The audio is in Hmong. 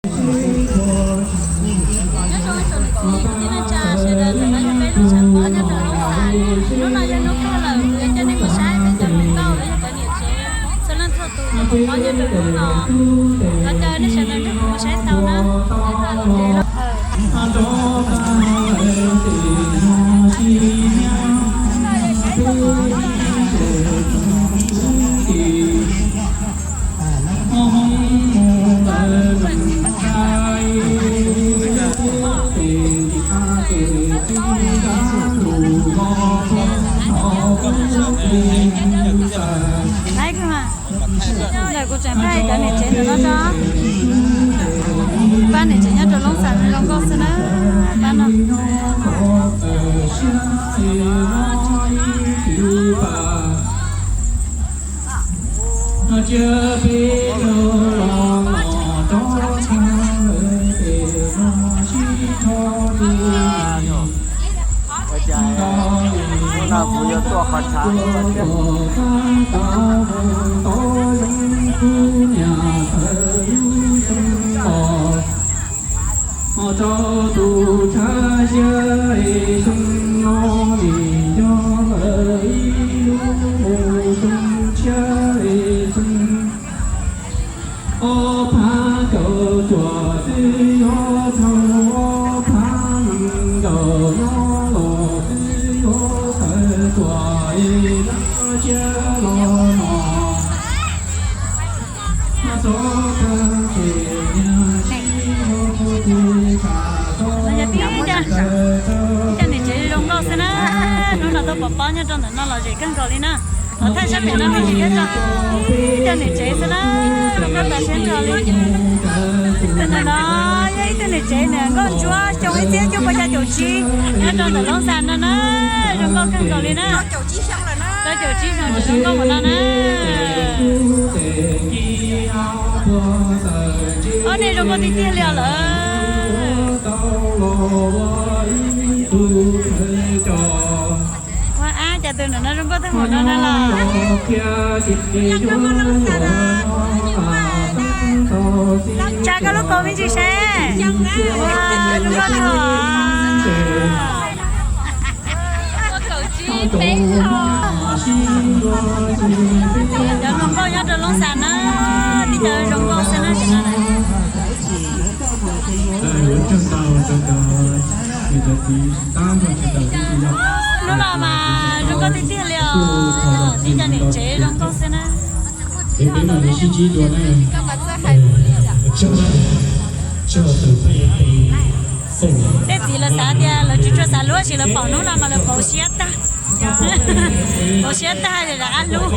Nyob zoo ib tsoom niam txiv kwv tij neej tsa sawv daws, ntawm no yog peb lub tshav pob nyob rau Loob Xas. Hnub no yog hnub peb lawm, kuv yuav coj nej mus saib peb cov hluas nkauj los yog cov niam tsev txhua leej txhua tus noj mov nyob rau hnub no. Thov caw nej sawv daws nrog kuv mus saib tau na. Ntawm kuv tseem pab cov niam tsev ntawm no tso. Pab niam tsev nyob rau Loob Xas zoo nkauj xwb na. Pab no. Ua cas hnub no kuv yuav tuaj qhov tshav thiab. Ho rau tus tshav xyab es xyoo no nim yog lawv ib lub mus xyoo tshiab es xyoo ob phav kaum cuaj twb yuav txog ob phav nees nkaum no los twb yuav tawm tuaj es dab tshiab los no. Ib co niam tsev zoo nkauj xwb na, hnub no tuaj pov pob nyob rau ntawm no lom zem kawg nkaus li na. Thov thaij sab pem no me ntsis thiab tso. Ib co niam tsev xwb na, zoo nkauj tas siab nrho li. Tus ntawm no yog ib tug niam tsev nws nkauj ntsuab xyoo ib txhiab cuaj pua xya caum tsib nyob rau ntawm Loob Xas no na, zoo nkauj kawg nkaus li na. Tau caum tsib xyoo tseem zoo nkauj npaum no na. Ob niag zoo nkauj tiag tiag li os lawm. Ua ab, cas tus ntawm no zoo nkauj tag npaum no na los. Tsa koj lub kaus me ntsis seb. Ua, zoo nkauj tag. Cov hluas nkauj nyob rau Loob Xas na, tib co zoo nkauj xwb na. Hnub no mas zoo nkauj tiag tiag li os, tib co niam tsev zoo nkauj xwb na. Tej txiv lawv xav tias lawv tsis tshua xav hlub, tab sis lawv pom hnub no mas lawv pauv siab tag. Pauv siab tag li lawv qab hlub.